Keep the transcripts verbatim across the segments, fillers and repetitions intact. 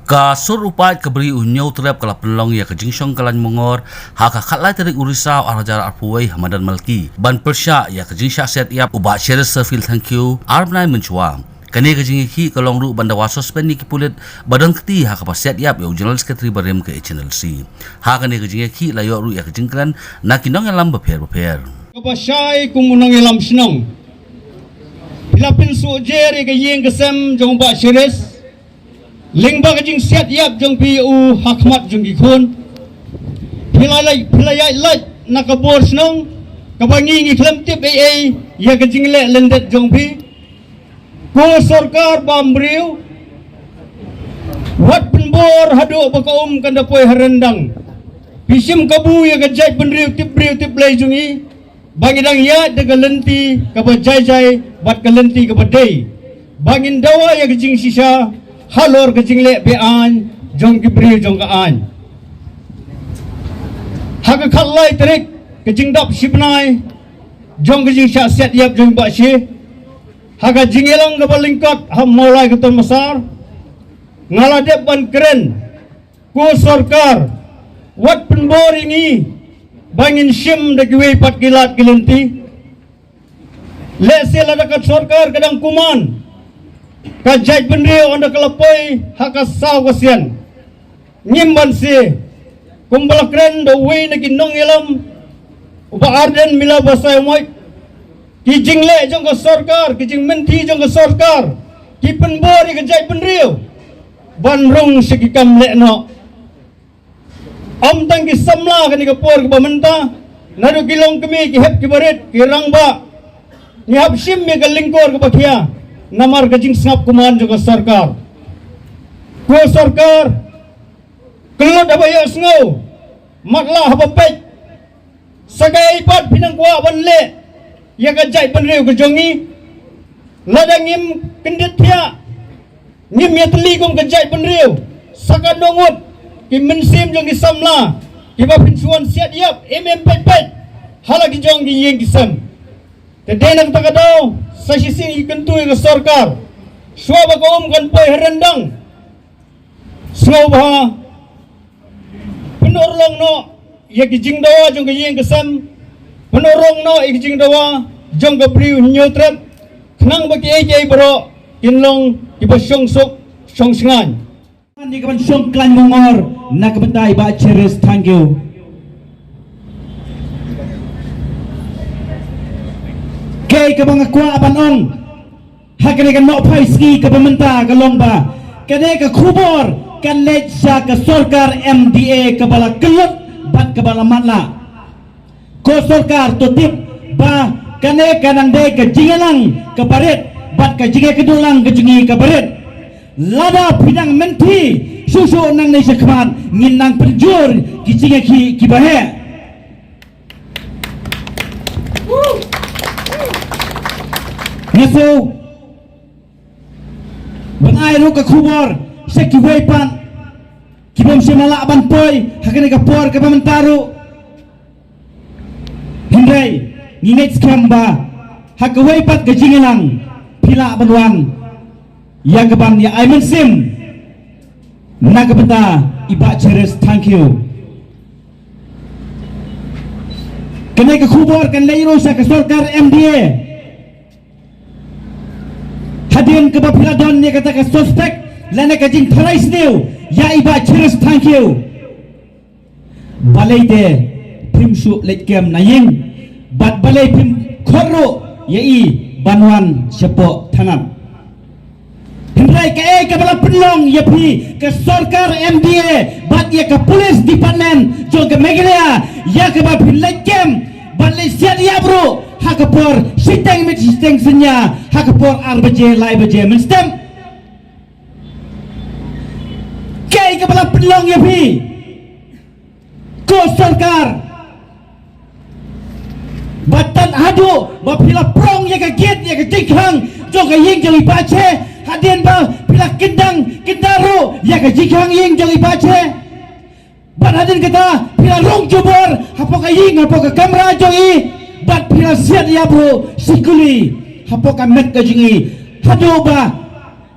Ka sur u paid ka Bri u Hynñiewtrep ka la pynlong ïa ka jingshong khlaiñ mongor ha ka khatlai tarik u Risaw arhajar arphew wei ha Madan Malki ban pyrshah ïa ka jingshah siat ïap u Bah Cherish Serfil Thangkhiew ar bnai mynshuwa. Kane ka jingïakhih ka long ruh ban dawa suspend ïa ki pulit ba don kti ha kaba siat ïap ïa u General Secretary barim ka H N L C. Ha kane ka jingïakhih la ïoh ruh ïa ka jingkren na ki nongïalam bapher bapher. Kaba shai kum u nongïalam shnong, phi la pynsuh jer ïa ka ïing ka sem jong u Bah Cherish lyngba ka jingsiat ïap jong phi ïa u ha khmat jong ki khun. Phi la lait, phi la ïaid lait na ka bor shnong kaba ngi ngi khlem tip ei ei ïa ka jingleh lyndet jong phi. Ko sorkar bambriew, wat pynbor haduh ba ka um kan da poi ha ryndang. Phi shim kabu ïa ka jaitbynriew tip briew tip Blei jong ngi ba ngi dang ïaid da ka lynti kaba jai jai bad ka lynti kaba dei ba ngin dawa ïa ka jingshisha halor ka jingleh be-aiñ jong ki briew jong ka aiñ. Ha ka khatlai tarik ka jingdap shi bnai jong ka jingshah siat ïap jong u Bah Cherish, ha ka jingïalang kaba lyngkot ha Mawlai ka Tonmasar, nga la dep ban kren, ko sorkar, wat pynbor ïa ngi ba ngin shim da kiwei pat ki lad ki lynti. Lehse lada ka sorkar ka dang kumne, ka jaitbynriew ynda ka la poi ha ka saw ka sien, ngim banse. Kumba la kren da uwei na ki nongïalam, u Bah Ardent Miller Basaiawmoit, ki jingleh jong ka sorkar, ki jingmynti jong ka sorkar ki pynbor ïa ka jaitbynriew ban rung sha ki kam lehnoh. Ym tang ki samla kane ka por kaba mynta, naduh ki longkmie, ki hep ki barit, ki rangbah, ngi hap shim ïa ka lyngkor kaba khia namar ka jingsngap kumne jong ka sorkar. Ko sorkar, kyllut haba ïohsngew, matlah haba peit. Sa kaei pat phi nang kwah ban leh ïa ka jaitbynriew ka jong ngi? Lada ngim kyndit thiah, ngim ïatylli kum ka jaitbynriew, sa katno ngut ki mynsiem jong ki samla kiba phin shu wan siat ïap im im peit peit ha la ki jong ki ïing ki sem. Te dei na kata ka daw sa shisien ngi kyntu ïa ka sorkar, shuwa ba ka um kan poi ha ryndang, sngewbha pynurlong noh ïa ki jingdawa jong ka ïing ka sem, pynurlong noh ïa ki jingdawa jong ka Bri u Hynñiewtrep, khnang ba kiei kiei baroh kin long kiba shong suk shong shngaiñ. Ngi ka ban shong khlaiñ mongor na ka bynta i Bah Cherish Thangkhiew. Kaei kaba nga kwah ban ong ha kane ka nohphai sngi kaba mynta ka long ba kane ka khubor kan leit sha ka sorkar M D A kaba la kyllut bad kaba la matlah. Ko sorkar, to tip ba kane ka nang dei ka jingïalang kaba rit bad ka jingïakynduh lang ka jong ngi kaba rit. Lada phi nang mynthi shuh shuh nangne shakhmat, ngin nang pynjur ki jingïakhih kiba heh. Nga shu ban ai ruh ka khubor sha kiwei pat ki bym shym la lah ban poi ha kane ka por kaba mynta ruh. Hynrei ngi ngeit skhem ba ha kawei pat ka jingïalang phi lah ban wan ïa ka ban ïa ai mynsiem na ka bynta i Bah Cherish Thangkhiew. Kane ka khubor kan leit ruh sha ka sorkar M D A. Hadien kaba phi la don ïa kata ka suspect lane ka jingtharai sniew ïa i Bah Cherish Thangkhiew, balei te phim shu leit kem na ïing, bad balei phim khot ruh ïa i ban wan shapoh thanat? Hynrei kaei kaba la pynlong ïa phi ka sorkar M D A bad ïa ka police department jong ka Meghalaya ïa kaba phin leit kem bad leit siat ïap ruh ha ka por shiteng miet shiteng synñia, ha ka por ar baje lai baje mynstep? Kaei kaba la pynlong ïa phi ko sorkar? Ba tad haduh ba phi la prong ïa ka gate, ïa ka jingkhang jong ka ïing jong i Bah Che, hadien ba phi la kyndang kyndar ruh ïa ka jingkhang ïing jong i Bah Che. Bad hadien kata phi la rung jubor hapoh ka ïing, hapoh ka kamra jong i, bad phi la siat ïap ruh shikuli hapoh ka met ka jong i, haduh ba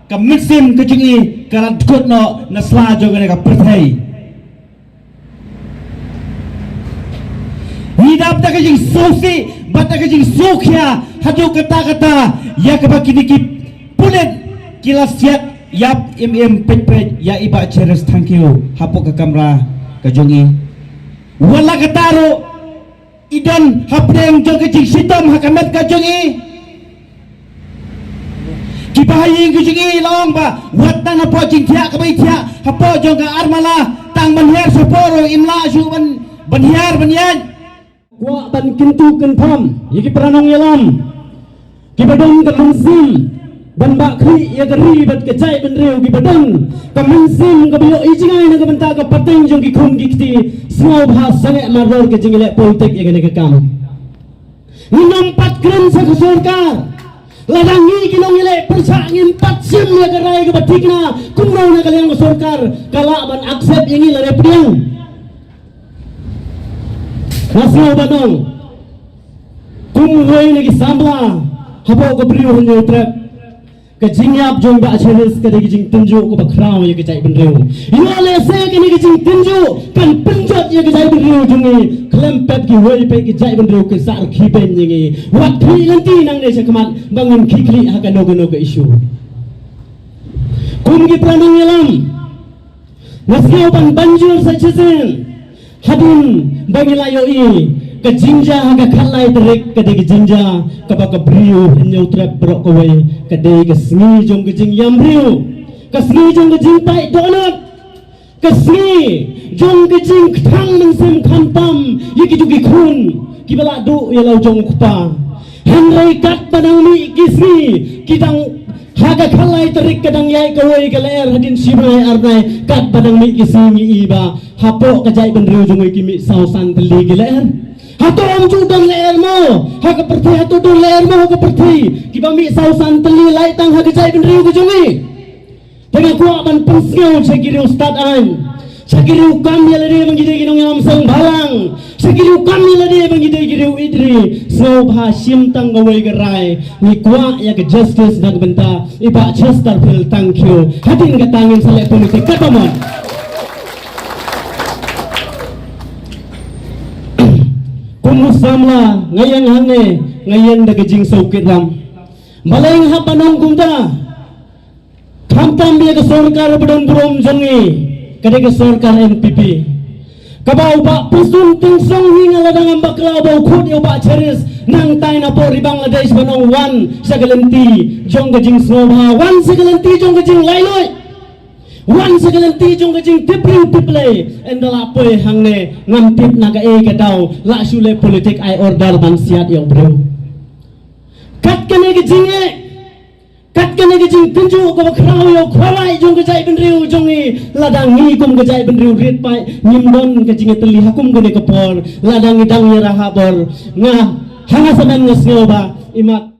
ka mynsiem ka jong i ka la dkut noh na sla jong kane ka pyrthei. Ngi dap da ka jingsngewsih bad da ka jingsngewkhia haduh katta katta ïa kaba kine ki pulit ki la siat ïap im im peit peit ïa i Bah Cherish Thangkhiew hapoh ka kamra ka jong i. Wat la katta ruh i don hapdeng jong ka jingshitom ha ka met ka jong i. Ki bahaïing ka jong i la ong ba wat tang hapoh jingthiah kaba i thiah hapoh jong ka armala tang ban hiar shapoh ruh im lah shuh ban ban hiar ban ïaid. Kwah ban kyntu kynpham ïa ki para nongïalam kiba don ka mynsiem ban bah khlieh ïa ka ri bad ka jaitbynriew, kiba don ka mynsiem kaba ïohi jngai na ka bynta ka pateng jong ki khun ki kti, sngewbha sangeh mardor ka jingïaleh politik ïa kane ka kam. Ngin ym pat kren sha ka sorkar. Lada ngi ki nongïaleh pyrshah ngim pat shim ïa ka rai kaba thikna kumno na ka liang ka sorkar ka lah ban accept ïa ngi lane pdiang. Nga sngew ban ong kum uwei na ki samla hapoh ka Bri u Hynñiewtrep, ka jingïap jong Bah Cherish ka dei ka jingtynjuh kaba khraw ïa ka jaitbynriew. Ïoh lehse kane ka jingtynjuh kan pynjot ïa ka jaitbynriew jong ngi khlem pep kiwei pat ki jaitbynriew kin sa rkhie beiñ ïa ngi. Wat khlieh lynti nangne shakhmat ba ngin khie khlieh ha kano kano ka issue. Kum ki para nongïalam, nga sngew ban ban jur sa shisien hadien ba ngi la ïohi ka jingjia ha ka khatlai tarik ka dei ka jingjia kaba ka Bri u Hynñiewtrep baroh kawei ka dei ka sngi jong ka jingïam briew, ka sngi jong ka jingpait dohnud, ka sngi jong ka jingkthang mynsiem khamtam ïa ki jong ki khun kiba la duh ïa la u jong u kpa. Hynrei katba dang mih ki sngi ki dang ha ka khatlai tarik ka dang ïaid kawei ka lyer hadien shi bnai ar bnai, katba dang mih ki sngi ngi i ba hapoh ka jaitbynriew jong ngi ki mih saw san tylli ki lyer. Hato ym ju don lyer mo ha ka pyrthei, hato don lyer mo ha ka pyrthei kiba mih saw san tylli lai tang ha ka jaitbynriew ka jong ngi? Te nga kwah ban pynsngew sha ki riew stad aiñ, sha ki riew kam ïa lade ba ngi dei ki nongïalam seng bhalang, sha ki riew kam ïa lade ba ngi dei ki riew ïeit ri, sngewbha shim tang kawei ka rai, ngi kwah ïa ka justice na ka bynta i Bah Chesterfield Thangkhiew. Hadien kata ngin sa leh politik katba mon. Kum u samla nga ïeng hangne, nga ïeng da ka jingsngewkit ram. Balei nga hap ban ong kumta? Khamtam ïa ka sorkar ba don burom jong ngi ka dei ka sorkar N P P, kaba u Bah Prestone Tynsong hi nga la dang ym bakla ba u khot ïa u Bah Cherish nangtai napoh ri Bangladesh ban ong wan sha ka lynti jong ka jingsngewbha, wan sha ka lynti jong ka jinglaitluid, wan sha ka lynti jong ka jingtip briew tip Blei. Ynda la poi hangne ngam tip na kaei ka daw la shu leh politik ai order ban siat ïa u briew. Kat kane ka jingeh, kat kane ka jingtynjuh kaba khraw ïa u khawai jong ka jaitbynriew jong ngi, lada ngi kum ka jaitbynriew rit paid ngim don ka jingïatylli ha kum kane ka por, lada ngi dang ïarah ha bor, nga ha nga samen nga sngew ba imat